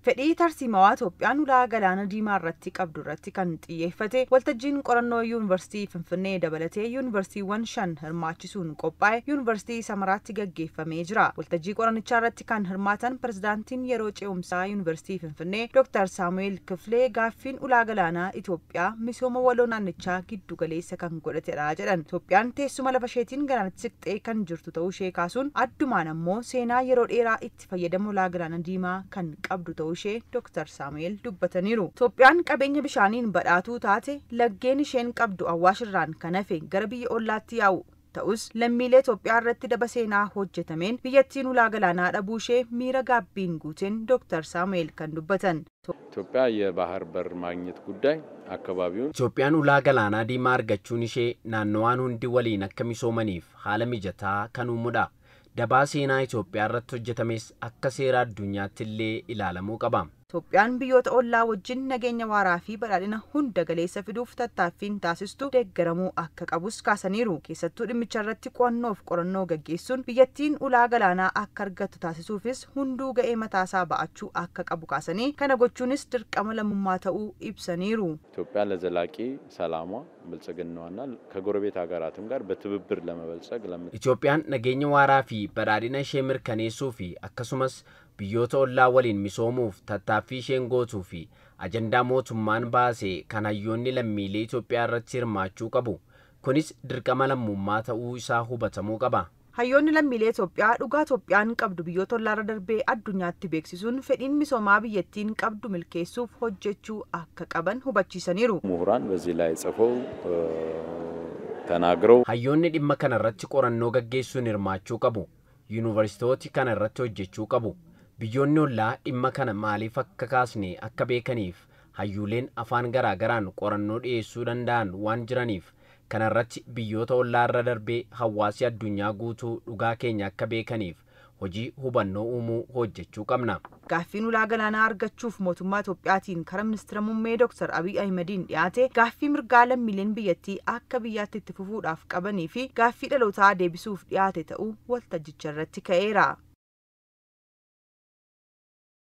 Fedhii tarsiimawaa Itoophiyaan ulaa galaana diimaa irratti qabdu irratti kan xiyyeeffate waltajjiin qorannoo Yuunivarsiitii Finfinnee dabalatee yuunivarsiitiiwwan 5 hirmaachisuun qophaa'e Yuunivarsiitii Samaraatti gaggeeffamee jira. Waltajjii qorannichaa irratti kan hirmaatan pirezidaantiin yeroo ce'umsaa Yuunivarsiitii Finfinnee Dr. Saamu'eel Kifilee gaaffiin ulaa galaanaa Itoophiyaa misooma waloo naannichaa giddu galeessa kan godhatedha jedhan. Itoophiyaan teessuma lafa isheetiin galaanatti siqxee kan jirtu ta'uu ishee kaasuun addumaan ammoo seenaa yeroo dheeraa itti fayyadama ulaa galaana diimaa kan qabdu ta'uu ishee Dr. Saamu'eel dubbataniiru. Itoophiyaan qabeenya bishaaniin badhaatuu taate laggeen isheen qabdu Awwaash irraan kan hafe gara biyya ollaatti yaa'u ta'us lammiilee Itoophiyaa irratti daba seenaa hojjetameen biyyattiin ulaa galaanaa dhabuu ishee miira gaabbiin guuteen Dr. Saamu'eel kan dubbatan. ኢትዮጵያ የባህር በር ማግኘት ጉዳይ አካባቢውን Itoophiyaan ulaa galaanaa diimaa argachuun ishee naannowaan hundi waliin akka misoomaniif haala mijataa kan uumudha. Dabaa seenaa Itoophiyaa irratti hojjetames akka seera addunyaatti illee ilaalamuu qaba. Itoophiyaan biyyoota ollaa wajjin nageenya waaraa fi badhaadhina hunda galeessa fiduuf tattaaffiin taasistu deeggaramuu akka qabus kaasaniiru. Keessattuu dhimmicha irratti qo'annoof qorannoo gaggeessuun biyyattiin ulaa galaanaa akka argattu taasisuufis hunduu ga'ee mataasaa ba'achuu akka qabu kaasanii kana gochuunis dirqama lammummaa ta'uu ibsaniiru. ኢትዮጵያ ለዘላቂ ሰላሟ ብልጽግናዋና ከጎረቤት ሀገራትም ጋር በትብብር ለመበልጸግ Itoophiyaan nageenya waaraa fi badhaadhina ishee mirkaneessuu fi akkasumas biyyoota ollaa waliin misoomuuf tattaaffii isheen gootuu fi ajandaa mootummaan baase kan hayyoonni lammiilee Itoophiyaa irratti hirmaachuu qabu. Kunis dirqama lammummaa ta'uu isaa hubatamuu qaba. Hayyoonni lammiilee Itoophiyaa dhugaa Itoophiyaan qabdu biyyoota ollaarra darbee addunyaatti beeksisuun fedhiin misoomaa biyyattiin qabdu milkeessuuf hojjechuu akka qaban hubachiisaniiru. ምሁራን በዚህ ላይ ጽፈው ተናግረው Hayyoonni dhimma kana irratti qorannoo gaggeessuun hirmaachuu qabu. Yuunivarsiitooti kana irratti hojjechuu qabu. Biyyoonni ollaa dhimma kana maaliif akka kaasne akka beekaniif hayyuuleen afaan garaa garaan qorannoo dhiyeessuu danda'an waan jiraniif kana irratti biyyoota ollaa irra darbee hawaasi addunyaa guutuu dhugaa keenya akka beekaniif hojii hubannoo uumuu hojjechuu qabna. Gaaffiin ulaa galaanaa argachuuf mootummaa Itoophiyaatiin karaa ministeera muummee Dr. Abiy Ahimadiin dhiyaate gaaffii mirgaa lammiileen biyyattii akka biyyaatti itti fufuudhaaf qabanii fi gaaffii dhalootaa deebisuuf dhiyaate ta'uu waltajjicha irratti ka'eera.